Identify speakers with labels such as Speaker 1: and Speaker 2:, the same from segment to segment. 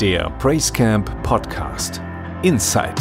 Speaker 1: Der Praisecamp Podcast. Insight.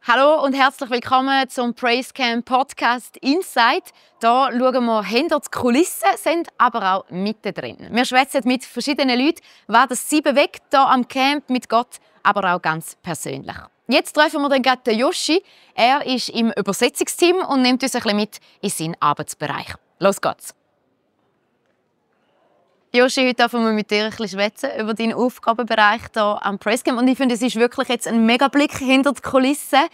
Speaker 2: Hallo und herzlich willkommen zum Praisecamp Podcast Insight. Hier schauen wir hinter die Kulissen, sind aber auch mittendrin. Wir schwätzen mit verschiedenen Leuten, was das sie bewegt hier am Camp mit Gott, aber auch ganz persönlich. Jetzt treffen wir dann gerade den Joshi. Er ist im Übersetzungsteam und nimmt uns ein bisschen mit in seinen Arbeitsbereich. Los geht's! Joshi, heute dürfen wir mit dir ein bisschen schwätzen über deinen Aufgabenbereich hier am Praisecamp. Und ich finde, es ist wirklich jetzt ein Megablick hinter die Kulissen.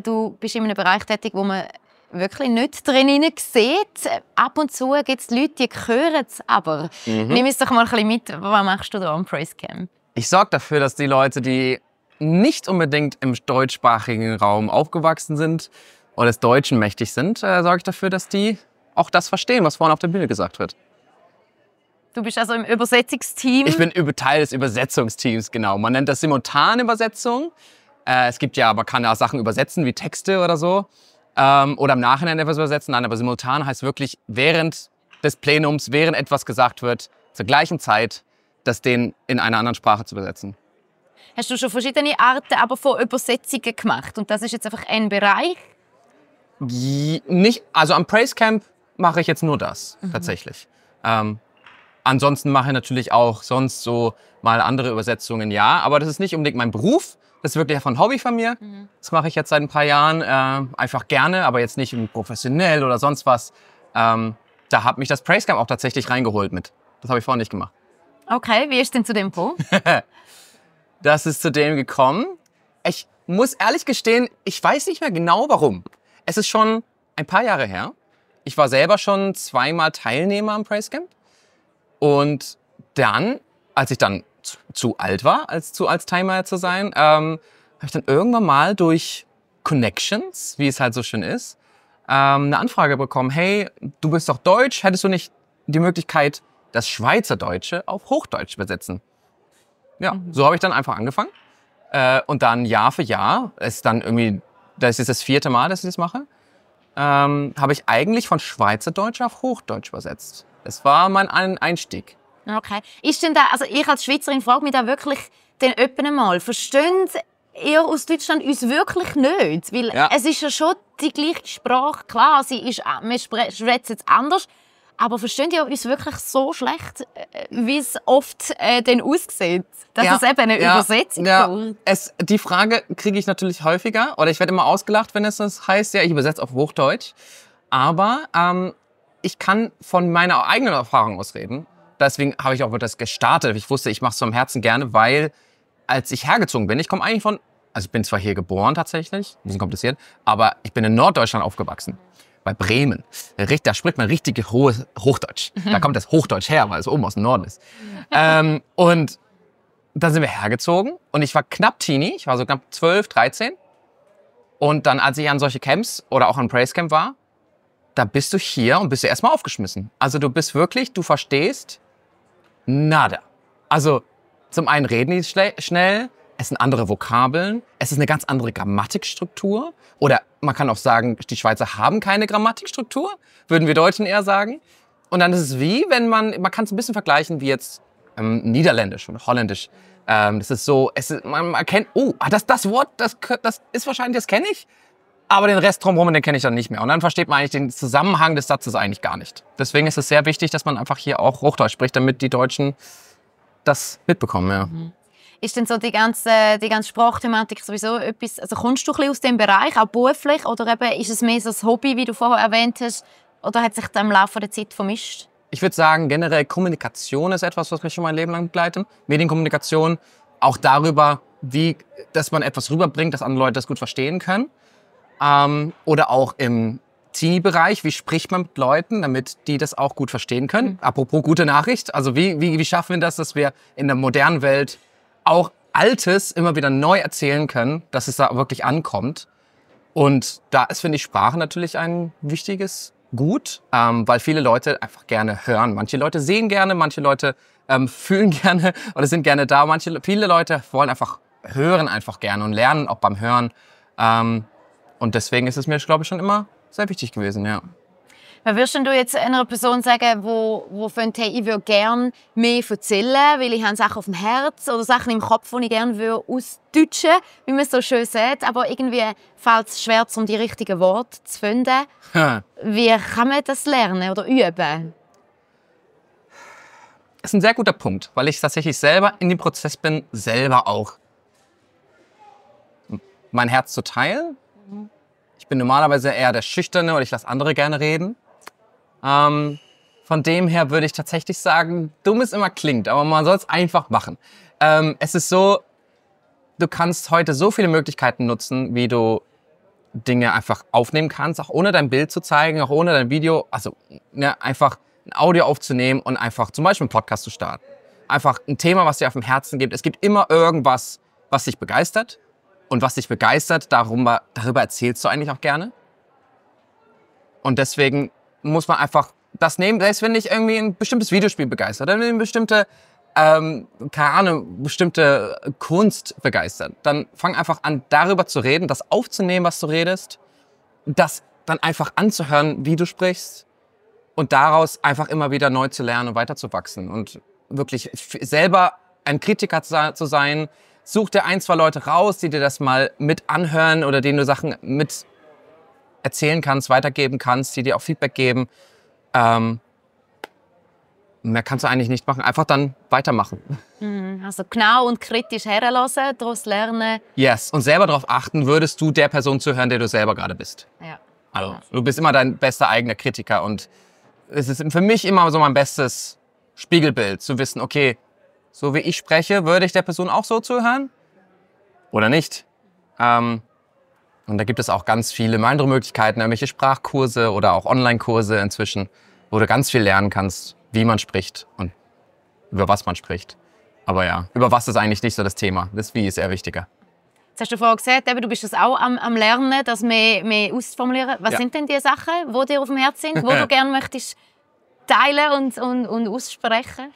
Speaker 2: Du bist in einem Bereich tätig, wo man wirklich nicht drin sieht. Ab und zu gibt es Leute, die hören es aber. Nimm uns doch mal ein bisschen mit. Was machst du hier am Praisecamp?
Speaker 3: Ich sorge dafür, dass die Leute, die nicht unbedingt im deutschsprachigen Raum aufgewachsen sind oder des Deutschen mächtig sind, sorge ich dafür, dass die auch das verstehen, was vorne auf der Bühne gesagt wird.
Speaker 2: Du bist also im Übersetzungsteam?
Speaker 3: Ich bin Teil des Übersetzungsteams, genau. Man nennt das Simultanübersetzung. Es gibt ja, man kann ja Sachen übersetzen, wie Texte oder so. Oder im Nachhinein etwas übersetzen. Nein, aber simultan heißt wirklich während des Plenums, während etwas gesagt wird, zur gleichen Zeit, das den in einer anderen Sprache zu übersetzen.
Speaker 2: Hast du schon verschiedene Arten aber von Übersetzungen gemacht? Und das ist jetzt einfach ein Bereich?
Speaker 3: Nicht, also am Praisecamp mache ich jetzt nur das, tatsächlich. Ansonsten mache ich natürlich auch sonst so mal andere Übersetzungen, ja. Aber das ist nicht unbedingt mein Beruf. Das ist wirklich ein Hobby von mir. Das mache ich jetzt seit ein paar Jahren einfach gerne, aber jetzt nicht professionell oder sonst was. Da hat mich das Praisecamp auch tatsächlich reingeholt mit. Das habe ich vorher nicht gemacht.
Speaker 2: Okay, wie ist denn zu dem gekommen?
Speaker 3: Das ist zu dem gekommen. Ich muss ehrlich gestehen, ich weiß nicht mehr genau warum. Es ist schon ein paar Jahre her. Ich war selber schon zweimal Teilnehmer am Praisecamp. Und dann, als ich dann zu alt war, als Teilnehmer zu sein, habe ich dann irgendwann mal durch Connections, wie es halt so schön ist, eine Anfrage bekommen. Hey, du bist doch Deutsch, hättest du nicht die Möglichkeit, das Schweizerdeutsche auf Hochdeutsch übersetzen? Ja, so habe ich dann einfach angefangen. Und dann Jahr für Jahr, das ist das 4. Mal, dass ich das mache, habe ich eigentlich von Schweizerdeutsch auf Hochdeutsch übersetzt. Das war mein Einstieg.
Speaker 2: Okay. Ist denn da, also ich als Schweizerin frage mich da wirklich den öppen mal, versteht ihr aus Deutschland uns wirklich nicht? Weil es ist ja schon die gleiche Sprache, klar, wir schwätzen es anders, aber versteht ihr uns wirklich so schlecht, wie es oft dann aussieht? Dass es eben eine Übersetzung braucht?
Speaker 3: Die Frage kriege ich natürlich häufiger, oder ich werde immer ausgelacht, wenn es das heißt, ja, ich übersetze auf Hochdeutsch. Aber ich kann von meiner eigenen Erfahrung aus reden. Deswegen habe ich auch das gestartet. Ich wusste, ich mache es vom Herzen gerne, weil als ich hergezogen bin, ich komme eigentlich also ich bin zwar hier geboren tatsächlich, ein bisschen kompliziert, aber ich bin in Norddeutschland aufgewachsen. Bei Bremen. Da spricht man richtig hohes Hochdeutsch. Da kommt das Hochdeutsch her, weil es oben aus dem Norden ist. Und dann sind wir hergezogen und ich war knapp Teenie, ich war so knapp 12, 13. Und dann, als ich an solche Camps oder auch an Praisecamp war, da bist du hier und bist du erstmal aufgeschmissen. Also du verstehst nada. Also zum einen reden die schnell, es sind andere Vokabeln, es ist eine ganz andere Grammatikstruktur. Oder man kann auch sagen, die Schweizer haben keine Grammatikstruktur, würden wir Deutschen eher sagen. Und dann ist es wie, wenn man kann es ein bisschen vergleichen wie jetzt Niederländisch und Holländisch. Das ist so, man erkennt, das Wort, das ist wahrscheinlich, das kenne ich. Aber den Rest drumherum, den kenne ich dann nicht mehr. Und dann versteht man eigentlich den Zusammenhang des Satzes eigentlich gar nicht. Deswegen ist es sehr wichtig, dass man einfach hier auch Hochdeutsch spricht, damit die Deutschen das mitbekommen. Ja.
Speaker 2: Ist denn so die ganze Sprachthematik sowieso etwas, also kommst du ein bisschen aus dem Bereich, auch beruflich, oder eben ist es mehr so ein Hobby, wie du vorher erwähnt hast, oder hat sich das im Laufe der Zeit vermischt?
Speaker 3: Ich würde sagen, generell Kommunikation ist etwas, was mich schon mein Leben lang begleitet. Medienkommunikation, auch darüber, dass man etwas rüberbringt, dass andere Leute das gut verstehen können. Oder auch im Teenie-Bereich, wie spricht man mit Leuten, damit die das auch gut verstehen können. Apropos gute Nachricht, also wie schaffen wir das, dass wir in der modernen Welt auch Altes immer wieder neu erzählen können, dass es da wirklich ankommt. Und da ist, finde ich, Sprache natürlich ein wichtiges Gut, weil viele Leute einfach gerne hören. Manche Leute sehen gerne, manche Leute fühlen gerne oder sind gerne da. Viele Leute wollen einfach hören einfach gerne und lernen auch beim Hören. Und deswegen ist es mir, glaube ich, schon immer sehr wichtig gewesen, ja.
Speaker 2: Was würdest denn du jetzt einer Person sagen, die findet, hey, ich würde gerne mehr erzählen, weil ich habe Sachen auf dem Herz oder Sachen im Kopf, die ich gerne ausdeutschen würde, wie man so schön sagt, aber irgendwie fällt es schwer, um die richtigen Worte zu finden. Wie kann man das lernen oder üben?
Speaker 3: Das ist ein sehr guter Punkt, weil ich tatsächlich selber in dem Prozess bin, selber auch mein Herz zu teilen. Ich bin normalerweise eher der Schüchterne oder ich lasse andere gerne reden. Von dem her würde ich tatsächlich sagen, dumm es immer klingt, aber man soll es einfach machen. Es ist so, du kannst heute so viele Möglichkeiten nutzen, wie du Dinge einfach aufnehmen kannst, auch ohne dein Bild zu zeigen, auch ohne dein Video, also einfach ein Audio aufzunehmen und einfach zum Beispiel einen Podcast zu starten. Einfach ein Thema, was dir auf dem Herzen gibt. Es gibt immer irgendwas, was dich begeistert. Und was dich begeistert, darüber erzählst du eigentlich auch gerne. Und deswegen muss man einfach das nehmen, selbst wenn dich irgendwie ein bestimmtes Videospiel begeistert, oder eine bestimmte, bestimmte Kunst begeistert, dann fang einfach an, darüber zu reden, das aufzunehmen, was du redest, das dann einfach anzuhören, wie du sprichst und daraus einfach immer wieder neu zu lernen und weiterzuwachsen und wirklich selber ein Kritiker zu sein. Such dir 1, 2 Leute raus, die dir das mal mit anhören oder denen du Sachen mit erzählen kannst, weitergeben kannst, die dir auch Feedback geben. Mehr kannst du eigentlich nicht machen. Einfach dann weitermachen.
Speaker 2: Also genau und kritisch herlassen, daraus lernen.
Speaker 3: Yes. Und selber darauf achten, würdest du der Person zuhören, der du selber gerade bist.
Speaker 2: Ja.
Speaker 3: Also du bist immer dein bester eigener Kritiker. Und es ist für mich immer so mein bestes Spiegelbild, zu wissen, okay, so wie ich spreche, würde ich der Person auch so zuhören? Oder nicht? Und da gibt es auch ganz viele andere Möglichkeiten, irgendwelche Sprachkurse oder auch Online-Kurse inzwischen, wo du ganz viel lernen kannst, wie man spricht und über was man spricht. Aber ja, über was ist eigentlich nicht so das Thema. Das Wie ist eher wichtiger.
Speaker 2: Jetzt hast du vorhin gesagt, du bist das auch am Lernen, das mehr auszuformulieren. Was sind denn die Sachen, die dir auf dem Herzen sind, die du gerne möchtest teilen und aussprechen?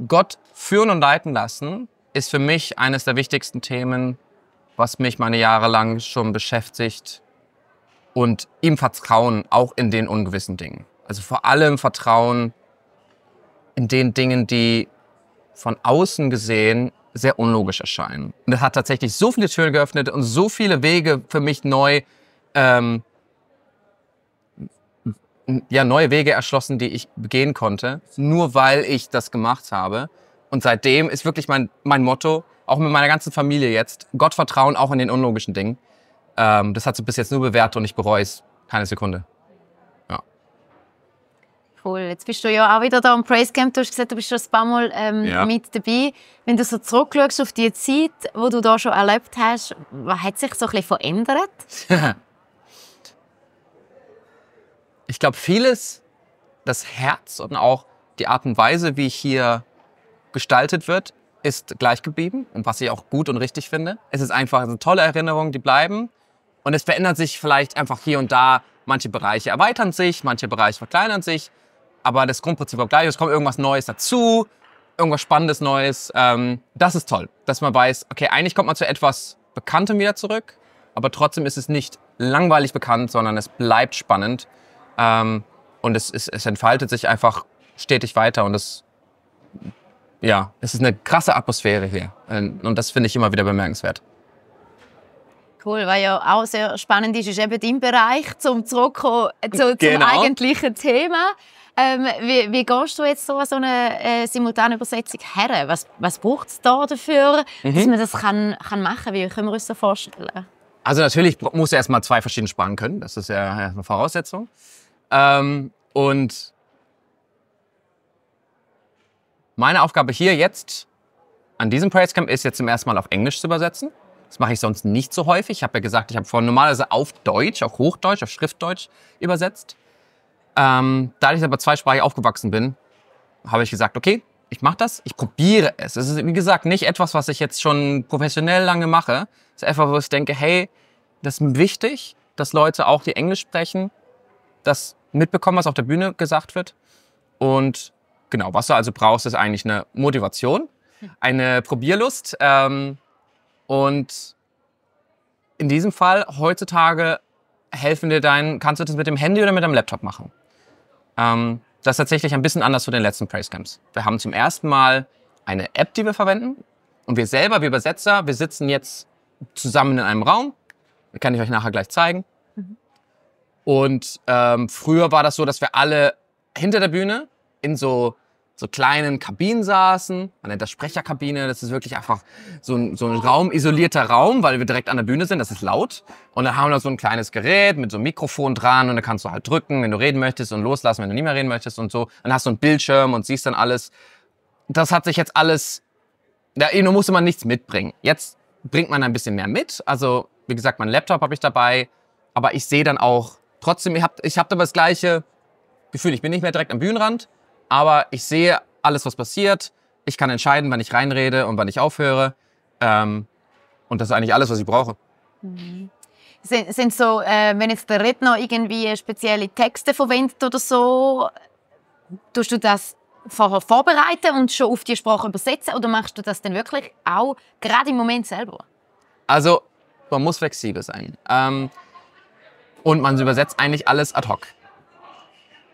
Speaker 3: Gott führen und leiten lassen ist für mich eines der wichtigsten Themen, was mich meine Jahre lang schon beschäftigt. Und ihm Vertrauen, auch in den ungewissen Dingen. Also vor allem Vertrauen in den Dingen, die von außen gesehen sehr unlogisch erscheinen. Und das hat tatsächlich so viele Türen geöffnet und so viele Wege für mich neu, neue Wege erschlossen, die ich gehen konnte, nur weil ich das gemacht habe. Und seitdem ist wirklich mein Motto, auch mit meiner ganzen Familie jetzt, Gott vertrauen, auch in den unlogischen Dingen. Das hat sie bis jetzt nur bewährt und ich bereue es keine Sekunde. Ja.
Speaker 2: Cool, jetzt bist du ja auch wieder da am Praise Camp. Du hast gesagt, du bist schon ein paar Mal mit dabei. Wenn du so zurückschaust auf die Zeit, die du da schon erlebt hast, was hat sich so ein bisschen verändert?
Speaker 3: Ich glaube, vieles, das Herz und auch die Art und Weise, wie hier gestaltet wird, ist gleich geblieben und was ich auch gut und richtig finde. Es ist einfach eine tolle Erinnerung, die bleiben. Und es verändert sich vielleicht einfach hier und da. Manche Bereiche erweitern sich, manche Bereiche verkleinern sich. Aber das Grundprinzip bleibt gleich. Es kommt irgendwas Neues dazu, irgendwas Spannendes Neues. Das ist toll, dass man weiß, okay, eigentlich kommt man zu etwas Bekanntem wieder zurück. Aber trotzdem ist es nicht langweilig bekannt, sondern es bleibt spannend. Und es entfaltet sich einfach stetig weiter. Und es ist eine krasse Atmosphäre hier. Und das finde ich immer wieder bemerkenswert.
Speaker 2: Cool, was ja auch sehr spannend ist eben dein Bereich, zum zurückkommen zum eigentlichen Thema. Wie gehst du jetzt so eine simultane Übersetzung her? Was braucht es da dafür, dass man das machen kann? Wie können wir uns das vorstellen?
Speaker 3: Also natürlich muss er erstmal 2 verschiedene Sprachen können. Das ist ja eine Voraussetzung. Und meine Aufgabe hier jetzt an diesem Praise Camp ist jetzt zum ersten Mal auf Englisch zu übersetzen. Das mache ich sonst nicht so häufig. Ich habe ja gesagt, ich habe vorhin normalerweise auf Deutsch, auf Hochdeutsch, auf Schriftdeutsch übersetzt. Da ich aber zweisprachig aufgewachsen bin, habe ich gesagt, okay, ich mache das, ich probiere es. Es ist, wie gesagt, nicht etwas, was ich jetzt schon professionell lange mache. Es ist einfach, wo ich denke, hey, das ist wichtig, dass Leute auch, die Englisch sprechen, das mitbekommen, was auf der Bühne gesagt wird. Und genau, was du also brauchst, ist eigentlich eine Motivation, eine Probierlust. Und in diesem Fall heutzutage kannst du das mit dem Handy oder mit dem Laptop machen. Das ist tatsächlich ein bisschen anders zu den letzten Praisecamps. Wir haben zum ersten Mal eine App, die wir verwenden. Und wir selber, wir Übersetzer, wir sitzen jetzt zusammen in einem Raum. Das kann ich euch nachher gleich zeigen. Und früher war das so, dass wir alle hinter der Bühne in so kleinen Kabinen saßen. Man nennt das Sprecherkabine. Das ist wirklich einfach so ein raumisolierter Raum, weil wir direkt an der Bühne sind. Das ist laut. Und dann haben wir so ein kleines Gerät mit so einem Mikrofon dran. Und da kannst du halt drücken, wenn du reden möchtest und loslassen, wenn du nicht mehr reden möchtest und so. Dann hast du einen Bildschirm und siehst dann alles. Das hat sich jetzt alles... Da musste man nichts mitbringen. Jetzt bringt man ein bisschen mehr mit. Also, wie gesagt, mein Laptop habe ich dabei. Aber ich sehe dann auch... Trotzdem, ich hab aber das gleiche Gefühl. Ich bin nicht mehr direkt am Bühnenrand. Aber ich sehe alles, was passiert. Ich kann entscheiden, wann ich reinrede und wann ich aufhöre. Und das ist eigentlich alles, was ich brauche.
Speaker 2: Sind so, wenn jetzt der Redner irgendwie spezielle Texte verwendet oder so, tust du das vorher vorbereiten und schon auf die Sprache übersetzen? Oder machst du das dann wirklich auch gerade im Moment selber?
Speaker 3: Also, man muss flexibel sein. Und man übersetzt eigentlich alles ad hoc.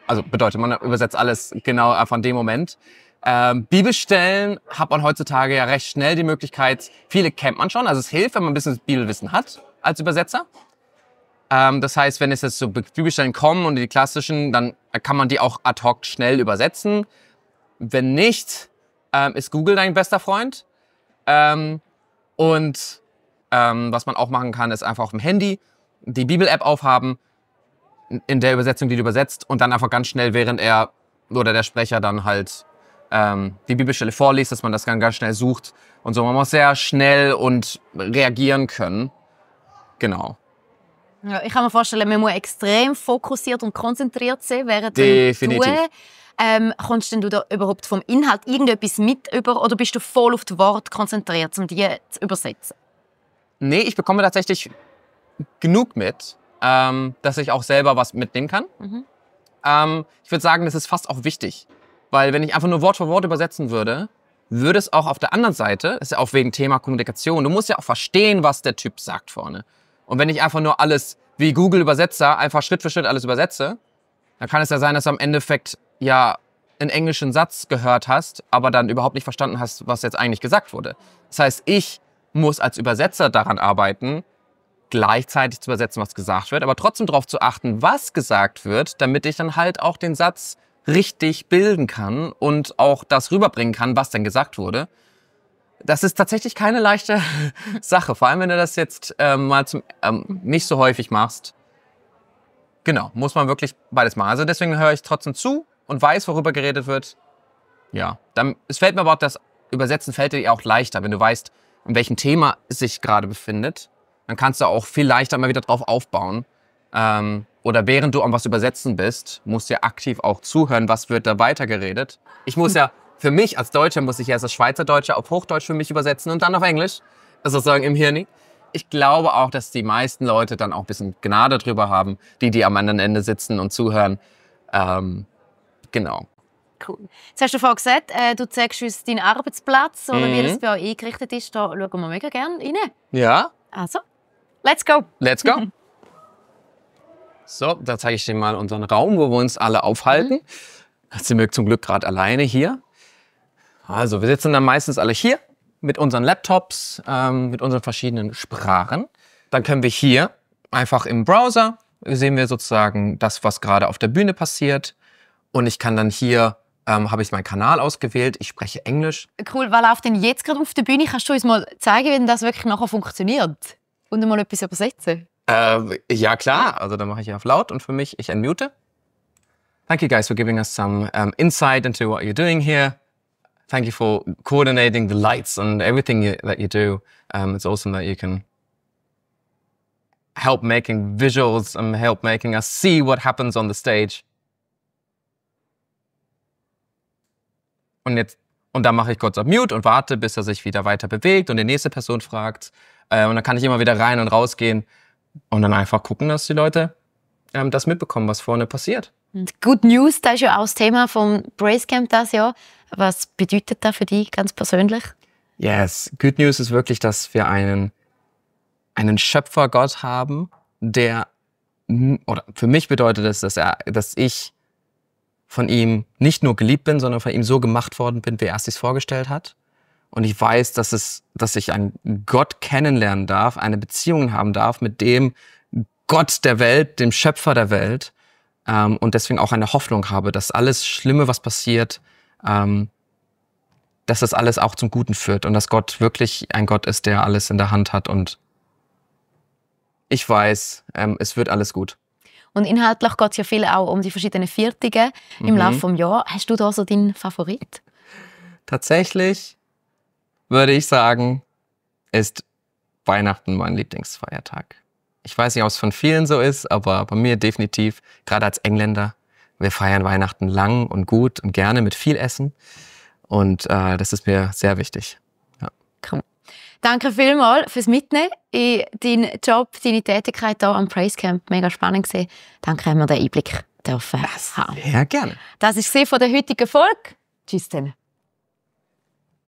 Speaker 3: Also bedeutet, man übersetzt alles genau von dem Moment. Bibelstellen hat man heutzutage ja recht schnell die Möglichkeit, viele kennt man schon, also es hilft, wenn man ein bisschen Bibelwissen hat als Übersetzer. Das heißt, wenn es jetzt so Bibelstellen kommen und die klassischen, dann kann man die auch ad hoc schnell übersetzen. Wenn nicht, ist Google dein bester Freund. Was man auch machen kann, ist einfach auf dem Handy die Bibel-App aufhaben, in der Übersetzung, die du übersetzt, und dann einfach ganz schnell, während er oder der Sprecher dann halt die Bibelstelle vorliest, dass man das ganz schnell sucht und so. Man muss sehr schnell und reagieren können. Genau.
Speaker 2: Ja, ich kann mir vorstellen, man muss extrem fokussiert und konzentriert sein während
Speaker 3: Definitiv.
Speaker 2: dem Tun. Kommst du da überhaupt vom Inhalt irgendetwas mit über oder bist du voll auf das Wort konzentriert, um die zu übersetzen?
Speaker 3: Nee, ich bekomme tatsächlich genug mit, dass ich auch selber was mitnehmen kann. Ich würde sagen, das ist fast auch wichtig. Weil wenn ich einfach nur Wort für Wort übersetzen würde, würde es auch auf der anderen Seite, das ist ja auch wegen Thema Kommunikation, du musst ja auch verstehen, was der Typ sagt vorne. Und wenn ich einfach nur alles wie Google-Übersetzer einfach Schritt für Schritt alles übersetze, dann kann es ja sein, dass du am Endeffekt ja einen englischen Satz gehört hast, aber dann überhaupt nicht verstanden hast, was jetzt eigentlich gesagt wurde. Das heißt, ich muss als Übersetzer daran arbeiten, gleichzeitig zu übersetzen, was gesagt wird, aber trotzdem darauf zu achten, was gesagt wird, damit ich dann halt auch den Satz richtig bilden kann und auch das rüberbringen kann, was denn gesagt wurde. Das ist tatsächlich keine leichte Sache, vor allem wenn du das jetzt mal nicht so häufig machst. Genau, muss man wirklich beides machen. Also deswegen höre ich trotzdem zu und weiß, worüber geredet wird. Ja, es fällt mir aber auch, das Übersetzen fällt dir auch leichter, wenn du weißt, in welchem Thema es sich gerade befindet. Dann kannst du auch viel leichter mal wieder drauf aufbauen. Oder während du an was übersetzen bist, musst du ja aktiv auch zuhören, was wird da weitergeredet. Ich muss ja, für mich als Deutscher, muss ich erst das Schweizerdeutsche auf Hochdeutsch für mich übersetzen und dann auf Englisch. Also sozusagen im Hirn. Ich glaube auch, dass die meisten Leute dann auch ein bisschen Gnade drüber haben, die am anderen Ende sitzen und zuhören. Genau.
Speaker 2: Cool. Jetzt hast du vorhin gesagt, du zeigst uns deinen Arbeitsplatz oder wie das bei euch eingerichtet ist. Da schauen wir mega gerne rein.
Speaker 3: Ja.
Speaker 2: Also, let's go.
Speaker 3: Let's go. So, da zeige ich dir mal unseren Raum, wo wir uns alle aufhalten. Jetzt sind wir zum Glück gerade alleine hier. Also, wir sitzen dann meistens alle hier mit unseren Laptops, mit unseren verschiedenen Sprachen. Dann können wir hier einfach im Browser, sehen wir sozusagen das, was gerade auf der Bühne passiert. Und ich kann dann hier, habe ich meinen Kanal ausgewählt, ich spreche Englisch.
Speaker 2: Cool, was läuft denn jetzt gerade auf der Bühne? Kannst du uns mal zeigen, wie denn das wirklich nachher funktioniert? Und mal etwas übersetzen?
Speaker 3: Ja, klar. Also dann mache ich auf laut und für mich, ich unmute. Thank you guys for giving us some insight into what you're doing here. Thank you for coordinating the lights and everything that you do. It's awesome that you can help making visuals and help making us see what happens on the stage. Und dann mache ich kurz auf Mute und warte, bis er sich wieder weiter bewegt und die nächste Person fragt. Und dann kann ich immer wieder rein und rausgehen und dann einfach gucken, dass die Leute das mitbekommen, was vorne passiert.
Speaker 2: Good News, das ist ja auch das Thema vom Praisecamp das Jahr. Was bedeutet das für dich ganz persönlich?
Speaker 3: Yes, Good News ist wirklich, dass wir einen Schöpfergott haben, der oder für mich bedeutet es, dass ich von ihm nicht nur geliebt bin, sondern von ihm so gemacht worden bin, wie er es sich vorgestellt hat. Und ich weiß, dass ich einen Gott kennenlernen darf, eine Beziehung haben darf mit dem Gott der Welt, dem Schöpfer der Welt. Und deswegen auch eine Hoffnung habe, dass alles Schlimme, was passiert, dass das alles auch zum Guten führt und dass Gott wirklich ein Gott ist, der alles in der Hand hat. Und ich weiß, es wird alles gut.
Speaker 2: Und inhaltlich geht es ja viel auch um die verschiedenen Viertige im Laufe des Jahres. Hast du da so deinen Favorit?
Speaker 3: Tatsächlich würde ich sagen, ist Weihnachten mein Lieblingsfeiertag. Ich weiß nicht, ob es von vielen so ist, aber bei mir definitiv, gerade als Engländer, wir feiern Weihnachten lang und gut und gerne mit viel Essen. Und das ist mir sehr wichtig. Ja.
Speaker 2: Cool. Danke vielmals fürs Mitnehmen in deinen Job, deine Tätigkeit hier am Praise Camp. Mega spannend gewesen. Danke, haben wir den Einblick dürfen haben.
Speaker 3: Sehr gerne.
Speaker 2: Das war es von der heutigen Folge. Tschüss dann.